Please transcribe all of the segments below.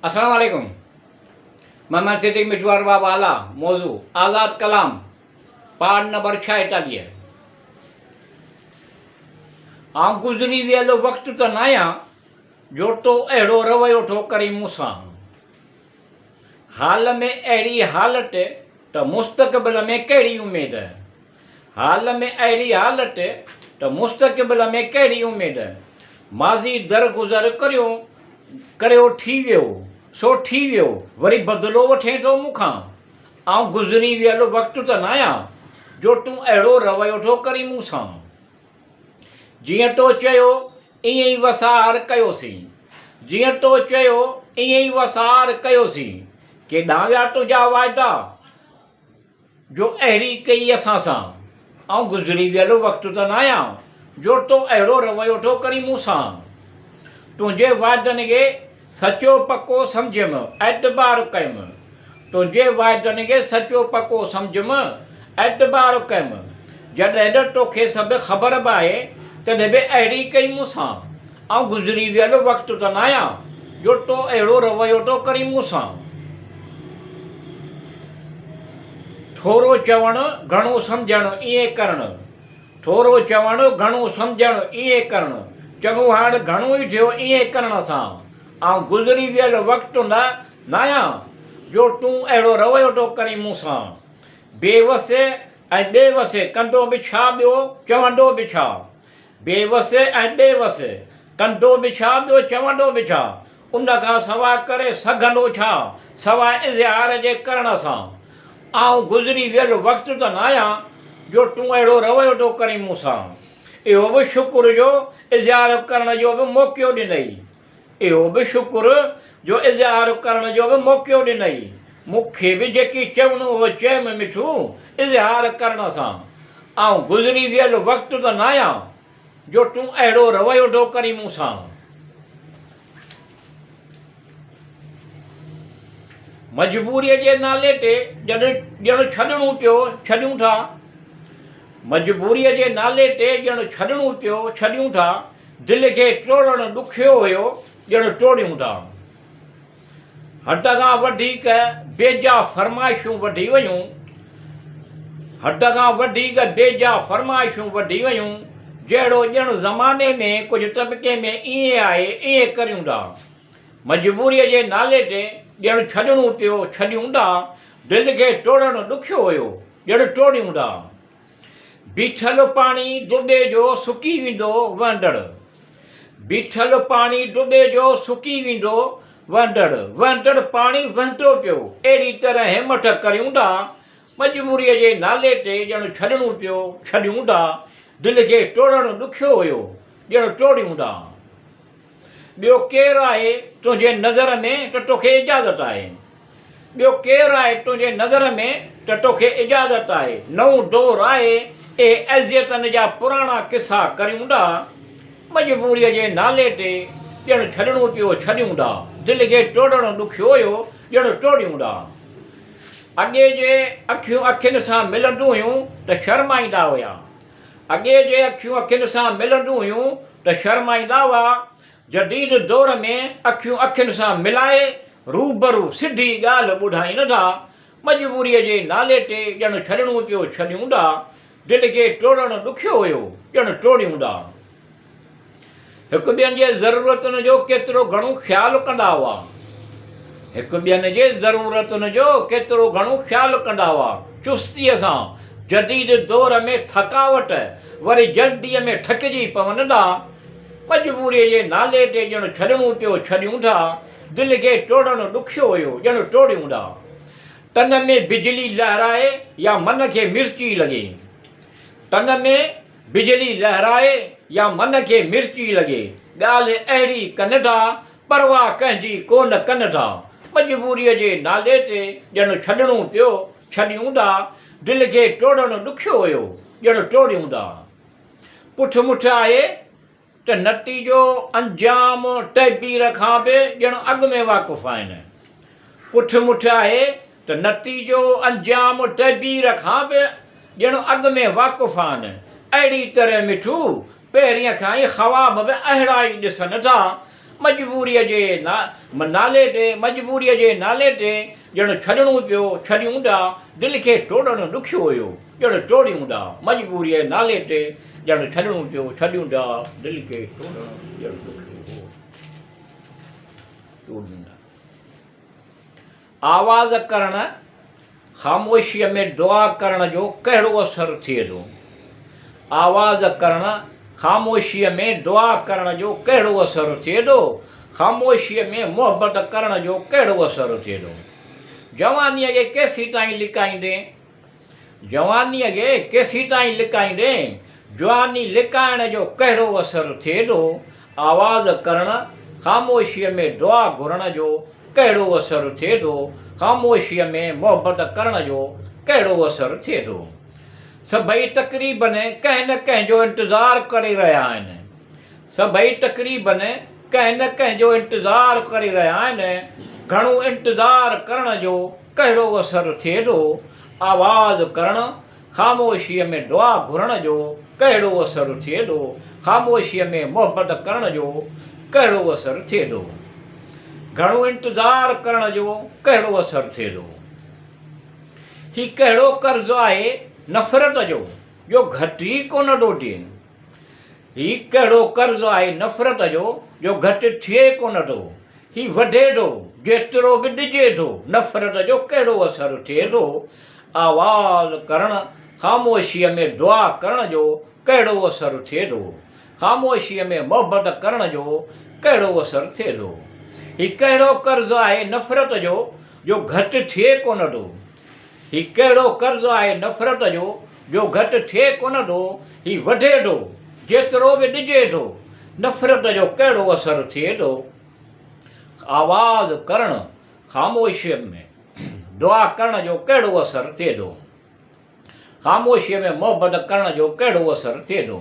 السلام عليڪم محمد صديق مٺو ارباب اعليٰ موضوع آزاد ڪلام پارٽ نمبر 46. آئون گذري ويل وقت ته ناهيان جو تو اهڙو رويو ٿو ڪرين مون سان. حال ۾ اهڙي حالت ته مستقبل ۾ ڪهڙي اميد. حال ۾ اهڙي حالت ته مستقبل ۾ ڪهڙي اميد. ماضي درگذر ڪريو ڪريو ٿي ويو سو ٿي ويو وري بدلو وٺين ٿو مون کان. آئون گذري ويل وقت ته ناهيان جو تون اهڙو رويو ٿو ڪرين مون سان. جيئن تو چيو ائين ئي وسار ڪيوسين. جيئن تو چيو ائين ئي وسار ڪيوسين. ڪيڏانهن ويا تنهنجا وعدا جو اهڙي ڪئي اسان سان. آئون گذري ويل وقت ته ناهيان جو تو اهڙو رويو ٿو ڪرين مون سان. تنهنجي وعدن کي سچو پڪو سمجهيم، اعتبار ڪيم. تنهنجي وعدن کي سچو پڪو سمجهيم، اعتبار ڪيم. جڏهن ته توکي سڀ خبر به آهي، تڏهن به اهڙي ڪئي مون سان. آئون گذري ويل وقت ته ناهيان، جو تو اهڙو رويو ٿو ڪرين مون سان. ٿورو چوڻ، گهڻو سمجهڻ، ائين ڪرڻ. ٿورو چوڻ، گهڻو سمجهڻ، ائين ڪرڻ. چڱو هاڻ گهڻو ئي ٿيو ائين ڪرڻ سان. آئون گذري ويل وقت نه ناهيان جو تون اهڙو رويو ٿو ڪرين مون سان. بي وس ۽ بي وس ڪندو به ڇا ٻيو چوندو به ڇا. بي وس ۽ بي وس ڪندو به ڇا ٻيو چوندو به ڇا. ان کان سوا ڪري سگهندو ڇا سواء اظهار جي ڪرڻ سان. آئون گذري ويل وقت ته ناهيان جو تون اهڙو رويو ٿو ڪرين مون سان. اهو به شڪر جو اظهار ڪرڻ جو به موقعو ڏنئي. اهو به شڪر جو اظهار ڪرڻ جو به موقعو ڏنئي. مون کي به جيڪي چوڻو هو چيم مٺو اظهار ڪرڻ سان. آئون گذري ويل وقت ته ناهيان جو تون اهڙو رويو ٿو ڪرين مون سان. مجبوريء جي نالي تي ڄڻ ڄڻ ڇڏڻو پيو ڇڏيون ٿا. مجبوريء جي نالي تي ڄڻ ڇڏڻو پيو ڇڏيون ٿا. دل کي ٽوڙڻ ڏکيو هيو ڄڻ ٽوڙيون ٿا. حد کان وڌيڪ بيجا فرمائشون وڌي ويون. حد کان وڌيڪ بيجا فرمائشون وڌي ويون. جهڙو ڄڻ زماني ۾ ڪجهه طبقي ۾ ائين آهي ائين ڪريون ٿا. مجبوريء جي نالي تي ڄڻ ڇڏڻو پيو ڇڏيون ٿا. دل کي ٽوڙڻ ڏکيو هيو ڄڻ ٽوڙيون ٿا. بيٺل پاڻي دٻي جو سڪي ويندو وهندڙ. بيٺل پاڻي دٻي جو سڪي ويندو وهندڙ. وهندڙ پاڻي وهندو پيو. اهڙي طرح همٿ ڪريون ٿا. مجبوريء جي نالي تي ڄڻ ڇڏڻو پيو ڇڏيون ٿا. دل کي ٽوڙڻ ڏکيو هيو ڄڻ ٽوڙيون ٿا. ٻيو ڪير آهي تنهنجي نظر ۾ ته توکي اجازت آهي. ٻيو ڪير آهي تنهنجي نظر ۾ ته توکي اجازت آهي. نئون دور آهي اهي اذيتن جا پراڻا قصا ڪريون ٿا. مجبوريء جي نالي تي ڄڻ ڇڏڻو پيو ڇڏيون ٿا. دل کي ٽوڙڻ ڏکيو هيو ڄڻ ٽوڙيون ٿا. اڳي جي اکيون اکين سان ملنديون هيون ته شرمائيندا هيا. اڳي جي اکيون اکين سان ملنديون هيون ته شرمائيندا هئا، جديد دور ۾ اکيون اکين سان ملائي روبرو سڌي ڳالهه ٻڌائين ٿا، مجبوريء جي نالي تي ڄڻ ڇڏڻو پيو ڇڏيون ٿا، دل کي ٽوڙڻ ڏکيو هيو ڄڻ ٽوڙيون ٿا. هڪ ٻين جي ضرورتن جو ڪيترو گهڻو خيال ڪندا هئا. هڪ ٻين جي ضرورتن جو ڪيترو گهڻو خيال ڪندا هئا. چستيء سان جديد دور ۾ ٿڪاوٽ وري جلديء ۾ ٿڪجي پون ٿا. مجبوريء جي نالي تي ڄڻ ڇڏڻو پيو ڇڏيون ٿا. دل کي ٽوڙڻ ڏکيو هيو ڄڻ ٽوڙيون ٿا. تن ۾ بجلي لهرائي يا من کي مرچي لڳي. تن ۾. بجلي لهرائي يا من کي مرچي لڳي، ڳالهه اهڙي ڪن ٿا، پرواهه ڪنهن جي ڪو نه ڪن ٿا. مجبوريء جي نالي تي ڄڻ ڇڏڻو پيو، ڇڏيون ٿا. دل کي ٽوڙڻ ڏکيو هيو، ڄڻ ٽوڙيون ٿا. پٺ مٺ آهي. ته نتيجو، انجام، تعبير کان به ڄڻ اڳ ۾ واقف آهن. پٺ مٺ آهي ته نتيجو، انجام، تعبير کان به ڄڻ اڳ ۾ واقف آهن. اهڙي طرح مٺو پهرين کان ئي خواب به اهڙا ئي ڏسن ٿا. مجبوريء جي نالي تي، مجبوريء جي نالي تي ڄڻ ڇڏڻو پيو، ڇڏيون ٿا، دل کي ٽوڙڻ ڏکيو هيو، ڄڻ ٽوڙيون ٿا، مجبوريء جي نالي تي ڄڻ ڇڏڻو پيو، ڇڏيون ٿا، دل کي ٽوڙڻ ڄڻ ڏکيو هو، ٽوڙيون ٿا. آواز ڪرڻ، خاموشيء ۾ دعا ڪرڻ جو ڪهڙو اثر ٿئي ٿو؟ آواز ڪرڻ، خاموشيء ۾ دعا ڪرڻ جو ڪهڙو اثر ٿئي ٿو؟ خاموشيء ۾ محبت ڪرڻ جو ڪهڙو اثر ٿئي ٿو؟ جوانيء کي ڪيسيتائين لڪائيندين؟ جوانيء کي ڪيسيتائين لڪائيندين؟ جواني لڪائڻ جو ڪهڙو اثر ٿئي ٿو؟ آواز ڪرڻ، خاموشيء ۾ دعا گهرڻ جو ڪهڙو اثر ٿئي ٿو؟ خاموشيء ۾ محبت ڪرڻ جو ڪهڙو اثر ٿئي ٿو؟ سڀئي تقريبن ڪنهن نه ڪنهن جو انتظار ڪري رهيا آهن. سڀئي تقريبن ڪنهن نه ڪنهن جو انتظار ڪري رهيا آهن. گهڻو انتظار ڪرڻ جو ڪهڙو اثر ٿئي ٿو؟ آواز ڪرڻ، خاموشيء ۾ دعا گهرڻ جو ڪهڙو اثر ٿئي ٿو؟ خاموشيء ۾ محبت ڪرڻ جو ڪهڙو اثر ٿئي ٿو؟ گهڻو انتظار ڪرڻ جو ڪهڙو اثر ٿئي ٿو؟ هي ڪهڙو قرض آهي نفرت جو، جو گهٽ ئي ڪونه ٿو ٿئي؟ هي ڪهڙو قرض آهي نفرت جو، جو گهٽ ٿئي ڪونه ٿو؟ هي وڌي ٿو، جيترو به ڏجي ٿو، نفرت جو ڪهڙو اثر ٿئي ٿو؟ آواز ڪرڻ، خاموشيء ۾ دعا ڪرڻ جو ڪهڙو اثر ٿئي ٿو؟ خاموشيء ۾ محبت ڪرڻ جو ڪهڙو اثر ٿئي ٿو؟ هي ڪهڙو قرض آهي نفرت جو، جو گهٽ ٿئي ڪونه ٿو؟ هي ڪهڙو قرض آهي نفرت جو، جو گهٽ ٿئي ڪونه ٿو؟ هي وڌي ٿو، جيترو به ڏجي ٿو، نفرت جو ڪهڙو اثر ٿئي ٿو؟ آواز ڪرڻ، خاموشيء ۾ دعا ڪرڻ جو ڪهڙو اثر ٿئي ٿو؟ خاموشيء ۾ محبت ڪرڻ جو ڪهڙو اثر ٿئي ٿو؟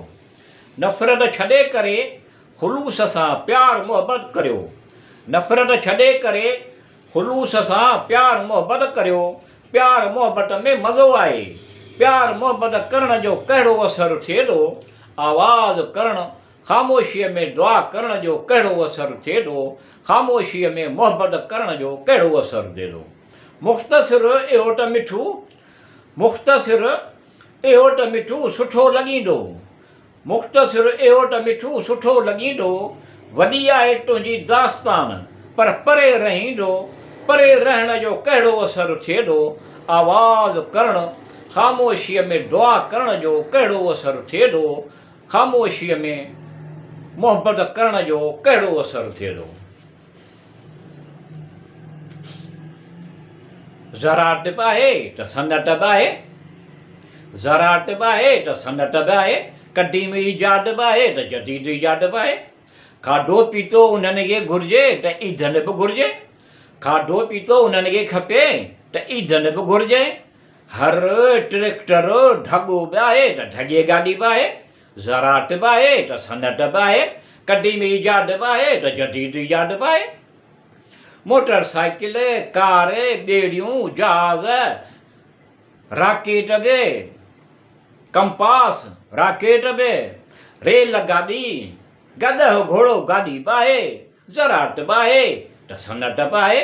نفرت ڇڏي ڪري خلوص سان پيار محبت ڪريو. نفرت ڇڏي ڪري خلوص سان پيار محبت ڪريو. پيار محبت ۾ مزو آهي. پيار محبت ڪرڻ جو ڪهڙو اثر ٿئي ٿو؟ آواز ڪرڻ، خاموشيء ۾ دعا ڪرڻ جو ڪهڙو اثر ٿئي ٿو؟ خاموشيء ۾ محبت ڪرڻ جو ڪهڙو اثر ٿئي ٿو؟ مختصر اهو ته مٺو، مختصر اهو ته مٺو سٺو لڳيندو، مختصر اهو ته مٺو سٺو لڳيندو، وڏي آهي تنهنجي داستان، پر پري رهيندو، پري رهڻ جو ڪهڙو اثر ٿئي ٿو؟ آواز ڪرڻ، خاموشيء ۾ دعا ڪرڻ جو ڪهڙو اثر ٿئي ٿو؟ خاموشيء ۾ محبت ڪرڻ جو ڪهڙو اثر ٿئي ٿو؟ زراعت به آهي ته صنعت به آهي، زراعت به آهي ته صنعت به آهي، قديم ايجاد به آهي ته جديد ايجاد به آهي. کاڌو پيتو انهن کي گهرجي ته ايڌن به گهرجي، کاڌو پيتو انهن کي کپي ته ايڌن به گهرجي. هر ٽريڪٽر ڍڳو به آهي ته ڍڳي گاڏي به آهي، زراعت به آهي ته صنعت به آهي، قديم ايجاد به آهي ته جديد ايجاد به آهي. موٽر سائيڪل، ڪار، ٻيڙيون، جهاز، راڪيٽ به، ڪمپاس، راڪيٽ به، ريل گاڏي، گڏهه گهوڙو گاڏي به آهي، زراعت به آهي ته صنعت به آهي،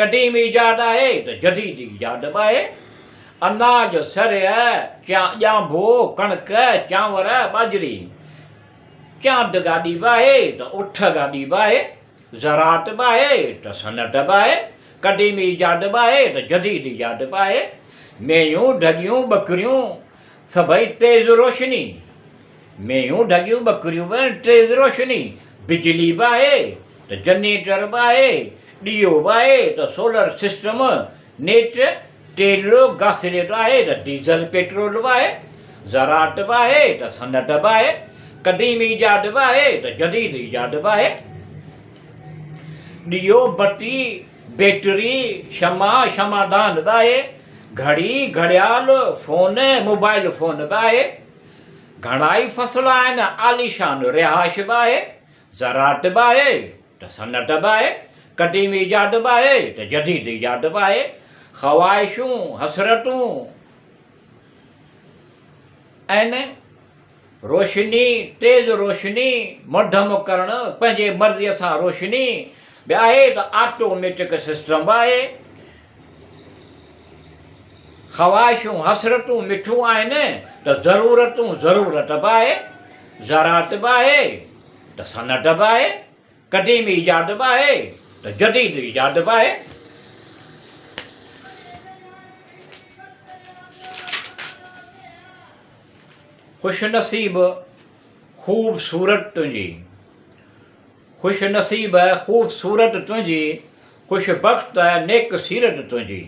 قديم ايجاد آهي ته جديد ايجاد به آهي. اناج، سرهه، ڄانڀو، ڪڻڪ، چانور، ٻاجهري، چاند گاڏي به آهي ته اٺ گاڏي به آهي، زراعت به آهي ته صنعت به آهي، قديم ايجاد به آهي ته جديد ايجاد به آهي. مينهون، ڍڳيون، ٻڪريون سڀئي تيز روشني. مينهون، ڍڳيون، ٻڪريون به آهن، تيز روشني، بجلي به آهي ته جنريٽر به آهي، ڏيئو به آهي ته سولر سسٽم، نيٽ، تيل، گاسليٽ آهي ته ڊيزل پيٽرول به آهي، زراعت به آهي ته صنعت به آهي، قديم ايجاد به آهي ته جديد ايجاد به آهي. ڏيئو، بتي، بيٽري، شمع، شمعدان به آهي، گهڙي، گهڙيال، فون، موبائل فون به آهي. گهڻائي فصل آهن، عاليشان رهائش به آهي، زراعت به آهي ته صنعت به آهي، قديم ايجاد به آهي ته جديد ايجاد به آهي، خواهشون، حسرتون آهن. روشني، تيز روشني، مڌم ڪرڻ، پنهنجي مرضيء سان روشني به آهي ته آٽوميٽڪ سسٽم به آهي. خواهشون، حسرتون مٺيون آهن ته ضرورتون ضرورت به آهي، زراعت به آهي ته صنعت به آهي. قديم ايجاد به آهي ته جديد ايجاد به آهي. خوش نصيب خوب صورت تنهنجي، خوش نصيب خوب صورت تنهنجي، خوش بخت نيڪ سيرت تنهنجي.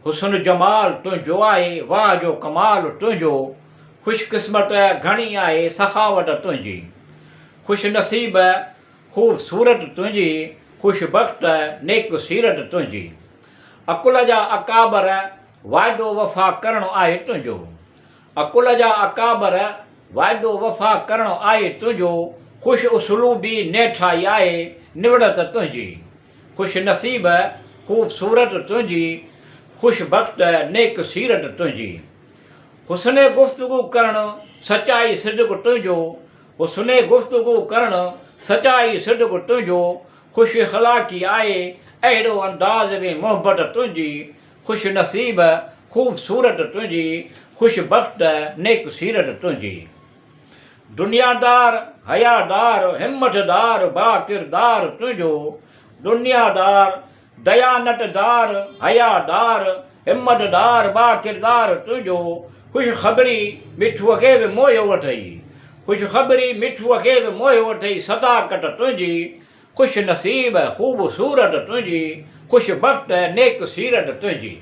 حسن جمال تنهنجو آهي، واهه جو ڪمال تنهنجو، خوش قسمت گهڻي آهي سخاوت تنهنجي. خوش نصيب خوب صورت تنهنجي، خوش بخت نيڪ سيرت تنهنجي. عقل جا اڪابر وعدو وفا ڪرڻ آهي تنهنجو. عقل جا اڪابر وعدو وفا ڪرڻ آهي تنهنجو، خوش اسلوبي نيٺائي آهي نوڙت تنهنجي. خوش نصيب خوبصورت تنهنجي، خوش بخت نيڪ سيرت تنهنجي. حسن گفتگو ڪرڻ سچائي صدق تنهنجو، حسن گفتگو ڪرڻ سچائي صدق تنهنجو، خوش اخلاقي آهي اهڙو انداز ۾ محبت تنهنجي، خوش نصيب خوبصورت تنهنجي، خوش بخت نيڪ سيرت تنهنجي. دنيادار، حيادار، همتدار، باڪردار تنهنجو، دنيادار، ديانتدار، حيادار، همتدار، باڪردار تنهنجو، خوشخبري مٺوء کي به موهيو اٿئي، خوشخبري مٺوء کي به موهيو اٿئي، صداقت تنهنجي، خوش نصيب، خوبصورت تنهنجي، خوش بخت، نيڪ سيرت تنهنجي.